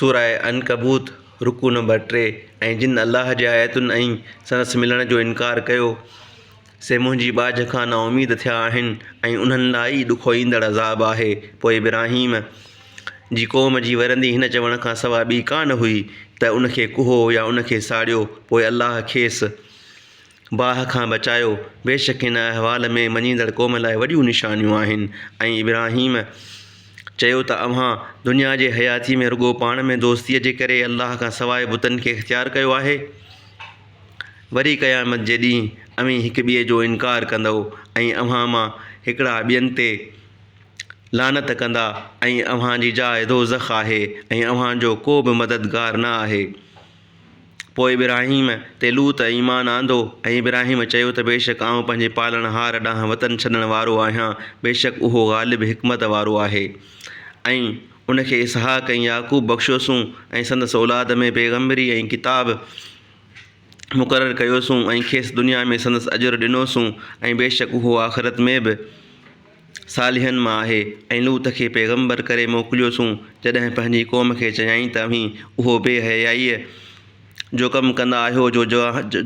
سوره عنڪبوت، رڪوع نمبر 3، ۽ جن الله جي آيتن ۽ سندس ملڻ جو انڪار ڪيو، سي منهنجي ٻاجهه کان نااميد ٿيا آهن ۽ انهن لاء ئي ڏکوئيندڙ عذاب آهي. پوء ابراهيم جي قوم جي ورندي هن چوڻ کان سواء ٻي ڪانه هئي ته ان کي ڪهو يا ان کي ساڙيو، پوء الله کيس باهه کان بچايو، بيشڪ هن احوال ۾ مڃيندڙ قوم لاء وڏيون نشانيون آهن. ۽ ابراهيم چيو ته اوهان، دنيا جي حياتيء ۾، رڳو پاڻ ۾ دوستيء جي ڪري الله کان سواء بتن کي اختيار ڪيو آهي؟ وري قيامت جي ڏينهن اوهين هڪ ٻئي جو انڪار ڪندؤ ۽ اوهان مان هڪڙا ٻين تي لعنت ڪندا ۽ اوهان جي جاء دوزخ آهي ۽ اوهان جو ڪو به مددگار نه آهي. پوء ابراهيم تي لوط ايمان آندو ۽ ابراهيم چيو ته بيشڪ آئون پنهنجي پالڻهار ڏانهن وطن ڇڏڻ وارو آهيان، بيشڪ اهو غالب حڪمت وارو آهي. ۽ ان کي اسحاق ۽ يعقوب بخشيوسون ۽ سندس اولاد ۾ پيغمبري ۽ ڪتاب مقرر ڪيوسون ۽ کيس دنيا ۾ سندس اجر ڏنوسون ۽ بيشڪ اهو آخرت ۾ به صالحن مان آهي ۽ لوط کي پيغمبر ڪري موڪليوسون، جڏهن پنهنجي قوم کي چيائين ته اوهين اهو بي حيائيء جو ڪم ڪندا آهيو جو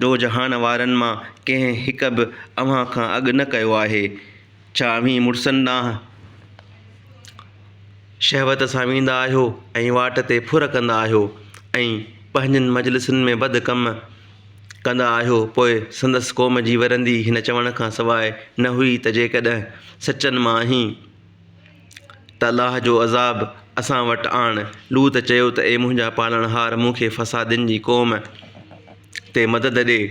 جو جهان وارن مان ڪنهن هڪ به اوهان کان اڳ نه ڪيو آهي. ڇا اوهين مڙسن ڏانهن شهوت سان ويندا آهيو ۽ واٽ تي ڦر ڪندا آهيو ۽ پنهنجن مجلسن ۾ بد ڪم ڪندا آهيو، پوء سندس قوم جي ورندي هن چوڻ کان سواء نه هئي ته جيڪڏهن سچن مان آهين ته الله جو عذاب اسان وٽ آڻ. لوط چيو ته اي منهنجا پالڻهار مون کي فسادين جي قوم تي مدد ڏي.